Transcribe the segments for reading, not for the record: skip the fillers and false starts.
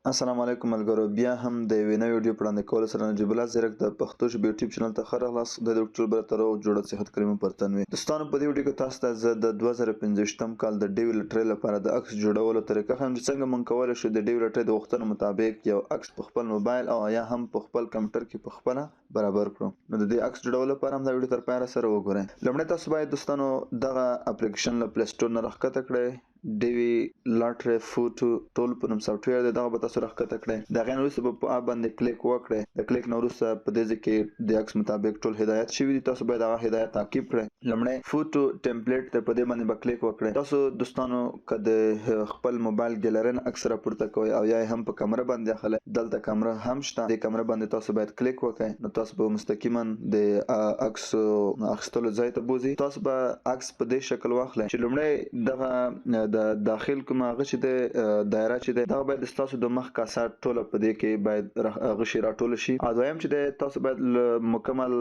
السلام علیکم ملګرو، بیا هم د یوې نوې ویډیو په وړاندې کولو سره نجیب الله زیرک د پښتو ژبې یوټیوب چینل ته ښه راغلاست. خدای دې ټول بل ته روغ جوړ صحت کریم پر تن وي. دوستانو، په دې ویډیو کې تاسو ته زه د 2025 کال د ډیوی لټرۍ لپاره د عکس جوړولو طریقه ښیم چې څنګه موږ کولی شو د ډیوی لټرۍ د غوښتنو مطابق یو عکس په خپل موبایل او یا هم په خپل کمپیوټر کې په خپله برابر کړو. نو د دې عکس جوړولو لپاره هم دا ویډیو تر پایه سره وګورئ. لومړی تاسو باید دوستانو دغه اپلیکیشن له پلی سټور نه راښکته کړئ. ډیوی لاټري فوټو ټول په نوم سافټویر دی، دغه به تاسو راښکته کړئ. د هغې نه وروسته به په اپ باندې کلیک وکړئ. د کلیک نه وروسته په دې ځای کې د عکس مطابق ټول هدایت شوي دي، تاسو باید هغه هدایت تعقیب کړئ. لومړی فوټو ټمپلیټ دی، په دې باندې به کلیک وکړئ. تاسو دوستانو که د خپل موبایل ګیلري نه عکس راپورته کوئ او یا هم په کمره باندې اخلئ، دلته کمره هم شته، دې کمره باندې تاسو باید کلیک وکړئ. نو تاسو به مستقیما د عکس اخیستلو ځای ته بوځي. تاسو به عکس په دې شکل واخلئ چې لومړی دغه د داخل کوم هغه چې دی، دایره چې دی، دغه باید ستاسو د مخ کاسه ټوله په دې کې باید هغه شي راټوله شي. او دویم چې دی، تاسو باید له مکمل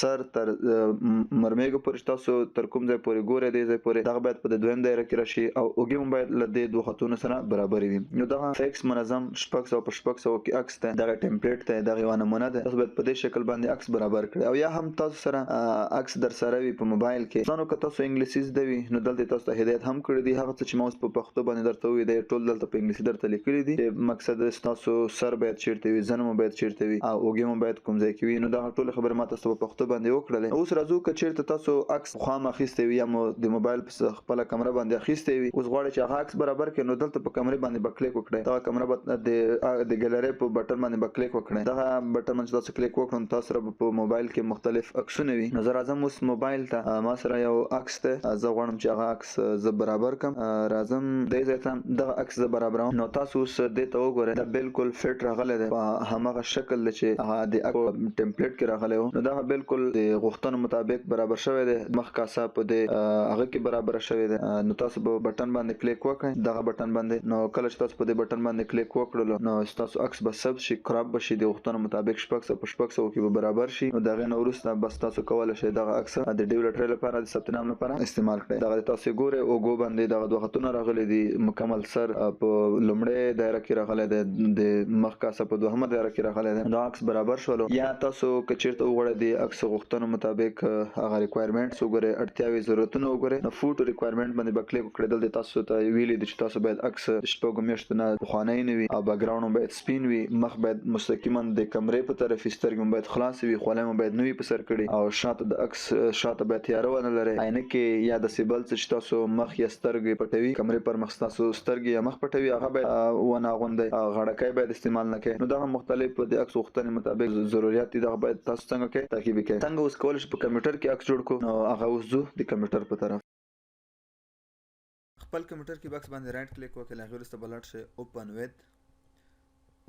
سر تر مرمیږو پورې تاسو تر کوم ځای پورې ګورئ، دې ځای پورې دغه باید په د دویم دایره کې راشي او اوږې مو باید له دې دوو خطونو سره برابرې وي. نو دغه فکس منظم 600 په 600 کې عکس دی، دغه ټمپلیټ دی، دغه یوه نمونه ده. تاسو باید په دې شکل باندې عکس برابر کړئ او یا هم تاسو سره عکس در سره وي په موبایل کې. ځانو که تاسو انګلیسي زده وي نو دلته تاسو ته هدایت هم کړی دی. هغه څه چې ما اوس په پښتو باندې درته وویل، ټول دلته په انګلیسي درته لیکلي دي چې مقصد ستاسو سر باید چیرته وي، زنه مو باید چیرته وي او اوږې مو باید کوم ځای کې وي. نو دغه ټول خبرې ما تاسو په پښتو باندې وکړلې. اوس راځو، که چیرته تاسو عکس پخوا هم اخیستی وي یا مو د موبایل په خپله کمره باندې اخیستی وي، اوس غواړئ چې هغه عکس برابر کړئ، نو دلته په کمرې باندې به کلیک وکړئ. دغه کمره به د ګیلرۍ په بټن باندې به کلیک وکړئ. دغه بټن باندې تاسو کلیک وکړئ نو تاسو سره به په موبایل کې مختلف عکسونه وي. نو زه راځم اوس موبایل ته، ما سره یو عکس دی، زه غواړم چې هغه عکس زه برابر کړم. راځم دې ځای ته، دغه عکس زه برابروم. نو تاسو اوس دې ته وګورئ، دا بالکل فټ راغلی دی، په هماغه شکل دی چې هغه د ټمپلیټ کې راغلی و. نو دغه بالکل د غوښتنو مطابق برابر شوی دی، مخ کاسه په دې هغه کې برابره شوې ده. نو تاسو به بټن باندې کلیک وکړئ، دغه بټن باندې. نو کله چې تاسو په دې بټن باندې کلیک وکړلو نو ستاسو عکس به ثبت شي، کراپ به شي، د غوښتنو مطابق 600 په 600 کې به برابر شي. نو د هغې نه وروسته بس تاسو کولی شئ دغه عکس د ډیو لټرۍ لپاره د ثبت نام لپاره استعمال کړئ. دغه تاسو ګورئ، اوږو باندې دغه دوه خطونه راغلي دي، مکمل سر په لومړۍ دایره کې راغلی دی، د مخ کاسه په دوهمه دایره کې راغلی دی. دا عکس برابر شولو. یا تاسو که چیرته وغواړئ د عکس غوښتنو مطابق هغه ریکوایرمنټس وګورئ، اړتیاوې ضرورتونه وګورئ، نو فوټو ریکوایرمنټ باندې به کلیک وکړئ. دلته تاسو ته ویلي دي چې تاسو باید عکس 6 میاشتو نه پخوانی نه وي او بکګراونډ مو باید سپین وي، مخ باید مستقیما د کمرې په طرف وي، سترګې مو باید خلاصې وي، خولۍ مو باید نه وي په سر کړي او شاته د عکس شاته باید تیاره ونه لري، عینکې یا داسې بل څه چې تاسو مخ یا سترګې پټوي، کمرې پر مخ ستاسو سترګې یا مخ پټوي، هغه باید ونه اغوندئ، غاړکۍ باید استعمال نه کړئ. نو دغه مختلف د عکس غوښتنې مطابق ضروریات دي، دغه باید تاسو څنګه کړئ، تعقیب یې کړئ. څنګه اوس کولی شو په کمپیوټر کې عکس جوړ کړو؟ نو هغه اوس ځو د کمپیوټر په طرف. خپل کمپیوټر کې باکس باندې رایټ کلیک وکړئ، له هغې وروسته به لاړ شئ اوپن وید.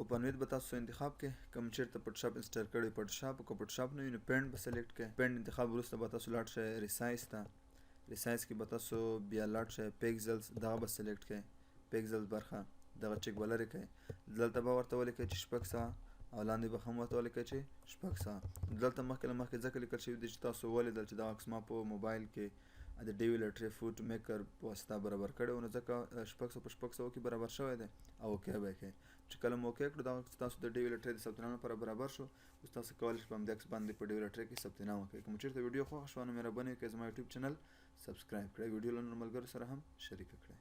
اوپن وید به تاسو انتخاب کړئ. کوم چیرته فوټوشاپ انسټال کړی فوټوشاپ، که فوټوشاپ نه وي نو پینټ به سلیکټ کړئ. پینټ انتخاب وروسته به تاسو لاړ شئ ریسایز ته. ریسایز کې به تاسو بیا لاړ شئ پیکسلز، دغه به سلیکټ کړئ، پیکسلز برخه دغه چک به لرې کړئ. دلته به ورته ولیکئ چې 600 او لاندې به هم ورته ولیکئ چې 600. دلته مخکې له مخکې ځکه لیکل شوي دي چې تاسو ولیدل چې دغه عکس ما په موبایل کې د ډیوی لټري فوټ میکر په واسطه برابر کړی و، نو ځکه 600 په 600 کې برابر شوی دی. او اوکی به یې کړئ. چې کله مو اوکی کړو دغه عکس تاسو د ډیوی لټري د ثبت نام لپاره برابر شو. اوس تاسو کولی شئ په همدې عکس باندې په ډیوی لټري کې ثبت نام وکړئ. که مو چېرته ویډیو خوښه شوه نو مهرباني وکړئ زما یوټیوب چینل سبسکرایب کړئ، ویډیو له نورو ملګرو سره هم شریکه کړئ.